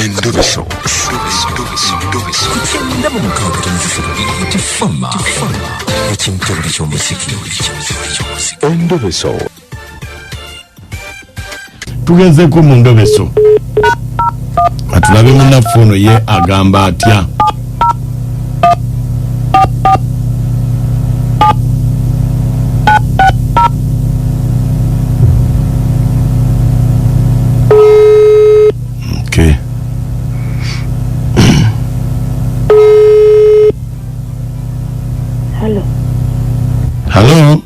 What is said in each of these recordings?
Endobeso. Ku 96.3 Tifama ekimtobuli ky'omuziki. Endobeso. Tugezeko mu ndobeso atulabe munnaffe ono ye agamba atya. Okay. Hello. Hello?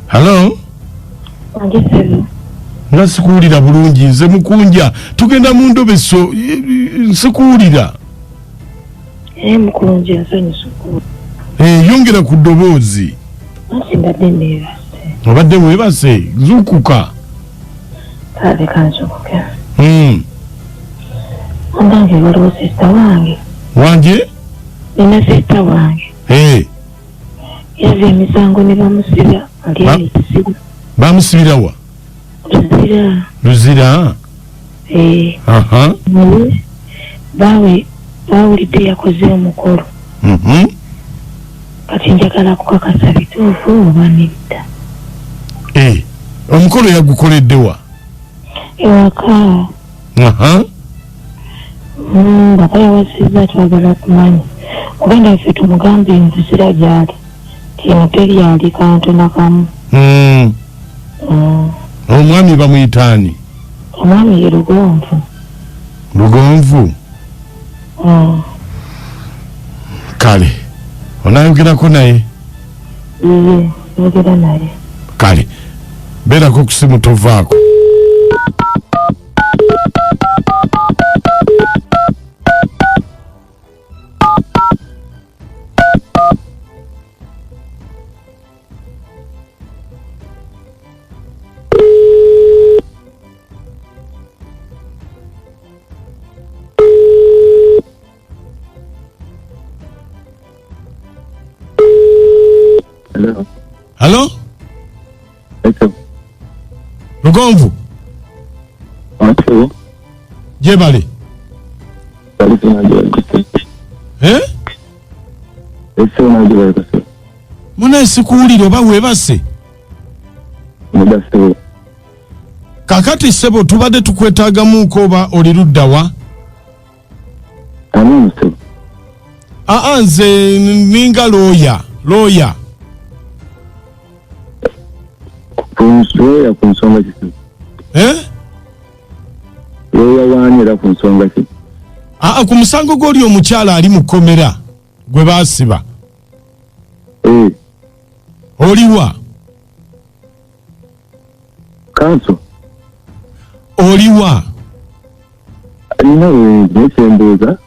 Hello? Wange ssebo. Nga sikuwulira bulungi, nze mukunja, tugenda mu ndobeso, sikuwulira. Mukunja nsanyusa okuwulira. Yongera ku ddoboozi. Anti mbadde neebase. Obadde weebase, zuukuka. Kale kanzuukuke. Munange waliwo sisita wange. Wange? Nina sisita wange. Yava emisango ne bamusiba, ali ekisibo. Bamusibira wa? Luzira. Luzira? Aha. Bawe bawulidde yakoze omukolo. Kati njagala kukakasa bituufu oba nedda. Omukolo yagukoledde wa? Ewaka. Aha. Baba yawasizza twagala kumanya. Muganda waffe tumugambe Luzira gy'ali. Tino teri yali kantu na kamu. Omwami bamuyita ani? Omwami ye Lugonvu. Lugonvu? Kale, onayogerako naye? Iye, yogera naye. Kale, beerako ku simu tovaako. Hello. Hello? Hello. Lugonvu. Hello. Jebale. Muna sikuwulira oba weebase? Kakati ssebo tubadde tukwetaagamuko oba oli ludda wa? Aa, nze ninga looya. Looya. Looya ku nsonga ki? Looya waani era ku nsonga ki? Aa, ku musango gw'oli omukyala ali mu kkomera gwe baasiba. Oliwa? Kanso. Oliwa? Nina wengi, kyembuuza.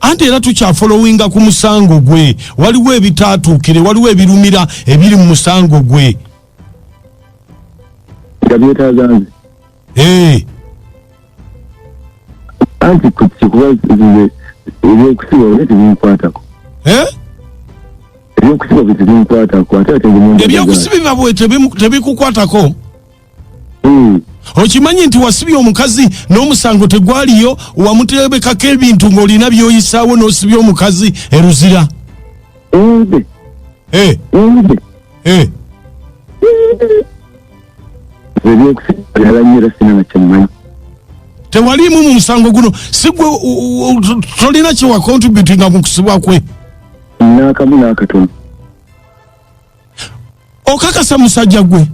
Anti era tukyafolowinga ku musango gwe. Waliwo ebitaatuukire, waliwo ebirumira ebiri mu musango gwe. Nga byetaaga nze. Anti kuba nze ebyokusiba bwe tebinkwatako. Ebyokusiba bwe tebinkwatako, ate ate nze Ebyokusibibwa bwe tebikukwatako? Okimanyi nti wasibye omukazi n'omusango tegwaliyo, wamuteebekako ebintu ng'olina by'oyisaawo n'osibye omukazi e Luzira. Tewaliimu mu musango guno, si gwe tolina kye wakontributinga mu kusibwa kwe. N'akamu n'akatono. Okakasa musajja gwe?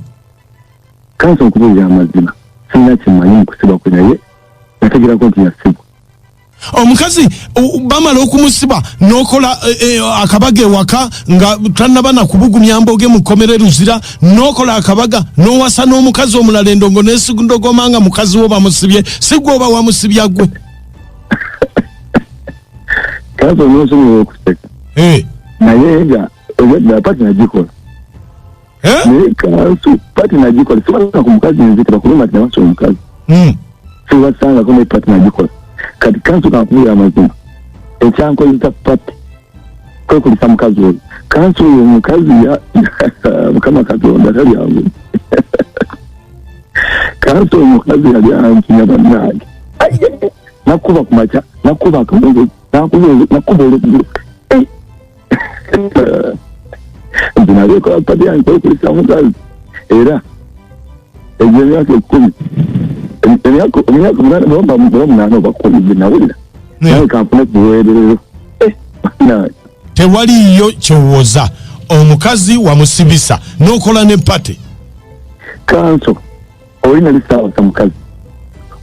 Kanso nkubuulira amazima, sirina kye mmanyi mu kusibwa kwe, naye nategeerako nti yasibwa. Omukazi bamala okumusiba n'okola akabaga ewaka nga tannaba na kubugumya mboge mu kkomera e Luzira, n'okola akabaga n'owasa n'omukazi omulala endongo n'esindogoma nga mukazi wo bamusibye, si gwe oba wamusibya gwe. Kanso n'osobola okuseka. Naye nga ebya pati nagikola. Naye kanso pati nagikola, sibasanga ku mukazi nzitira kuluma nti nawasa omukazi. Sibasangako naye pati nagikola. Kati kanso kankubuulira amazima, ekyankozesa pati kwekulisa mukazi oyo. Kanso oyo omukazi Mukama Katonda talyangu. Kanso omukazi yali ankinya bannange. Nakuba ku makya, nakuba akawungeezi, nakuba olweggulo. Nti nali ekola pati yange okulisa omukazi. Era egyo emyaka 10, emyaka 8 oba 10 gye nawulira. Naye kanfune ku buweerero. Tewaliyo kyowoza omukazi wamusibisa n'okola ne pate. Kanso olina lisaawa mukazi.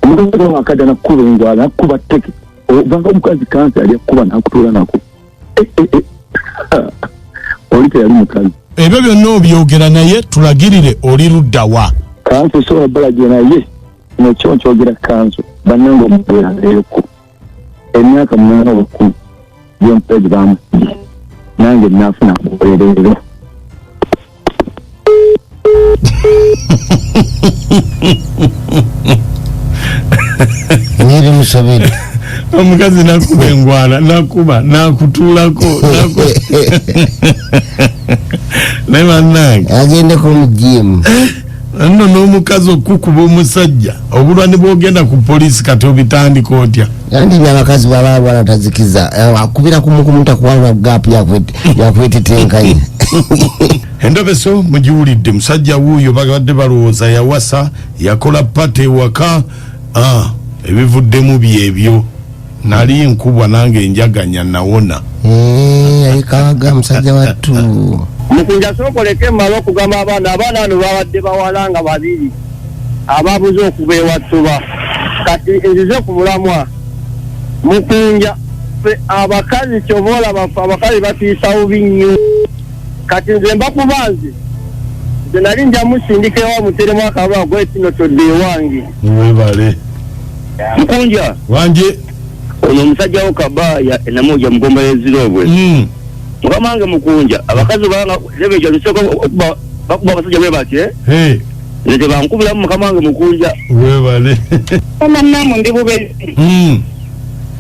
Omukazi wakadda nakuba engwala, nakuba tteke. Obanga omukazi kanso yali akuba n'akutuula nako. Oli teyali mukazi. Ebyo byonna obyogera naye tulagirire oli ludda wa? Kanso sobola balagira naye kino kyo nkyogera kanso bannange omubeeraeeko emyaka 8 oba 10 gy'omukazi bamusibye nange naafuna kuweerero. Nyiri musobedde. Omukazi nakuba engwala, nakuba, nakutuulako, naye bannange agendeko mu gym. Nno n'omukazi okukuba omusajja obulwa ne bwogenda ku poliisi kati obitandika otya? Andi abakazi baba balwana tazikiza akubira kumukumu takuwalwa gap yakwetetenkanya. Endobeso mugiwulidde musajja wuuyo babadde balowooza yawasa yakola pate ewaka ebivuddemu byebyo. Nali nkubwa nange njaganya nawona. Alikawaga musajja wattu. Mukunja sookoleke mmale okugamba abaana bano babadde bawala nga babiri ababuze okuva ewattuba. Kati nzize ku mulamwa. Mukunja ffe abakazi ky'oba olaba ffe abakazi batiisa bubi nnyo. Kati nze mbakuba nze nali nja musindika ewa muteremu akalwa gwetino todde ewange. Webale. Mukunja. Wanje. Ono omusajja wo Kabaya enamoja mugomba y'ezirobwe. Mukama wange Mukunja abakazi banga lebeja lusoko okuba bakuba abasajja bwe batye. Nze tebankubiramu mukama wange Mukunja. Webale. Namu ndi bubezi.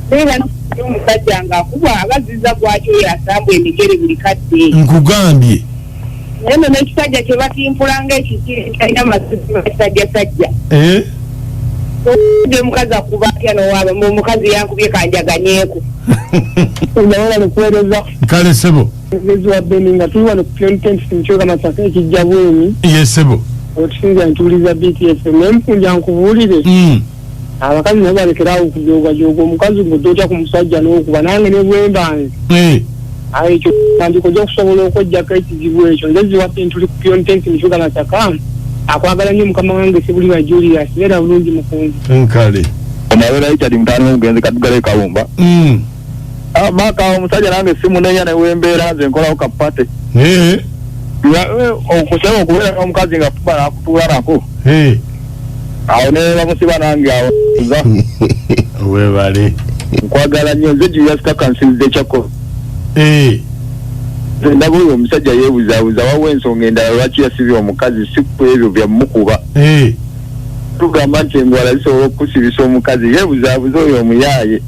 Beba omusajja ng'akuba abaziza gwakyo yasambwa emigere buli kadde. Nkugambye. Naye nno n'ekisajja kye batimpulanga ekikiri kyalina amasizi basajjasajja. Omukazi akuba atya n'owaaba omukazi yankubye kanjaganyeeko. Ndabona nikuweereza. Kale ssebo. Omugezi wa Beni nga tuli wano ku Pion Tent mu Kyoga Masaka ekijja Bweni. Ye ssebo. Otusinza ntuuliza BTFM. Naye Mukunja nkubuulire. Abakazi nabo balekerawo okujooga-jooga omukazi ng'odde otya ku musajja n'okuba nange ne bwemba nze. Aye ekyo ntandika ojja okusobola okweggyako ekizibu ekyo. Nze ziwadde ntuli ku Pion Tent mu Kyoga Masaka. Akwagala nnyo mukama wange Ssebuliba Julius. Beera bulungi Mukunja. Nkale. Onabeera Richard Mutaani w'omugenzi Kaddugala Kawumba. Maka omusajja nange simunenya ne wembeera nze nkolawo kapate. Okusaba okubeera n'omukazi nga kuba n'akutuula nako. Awo ne bamusiba nange awo. Webale. Nkwagala nnyo nze Julius Kakansinzidde Kyako. Ndaba oyo omusajja yeebuzaabuza wawa ensonga endala lwaki yasibye omukazi si ku ebyo byamukuba. Tugamba nti engwala zisobola okukusibisa omukazi yeebuzaabuza oyo omuyaaye.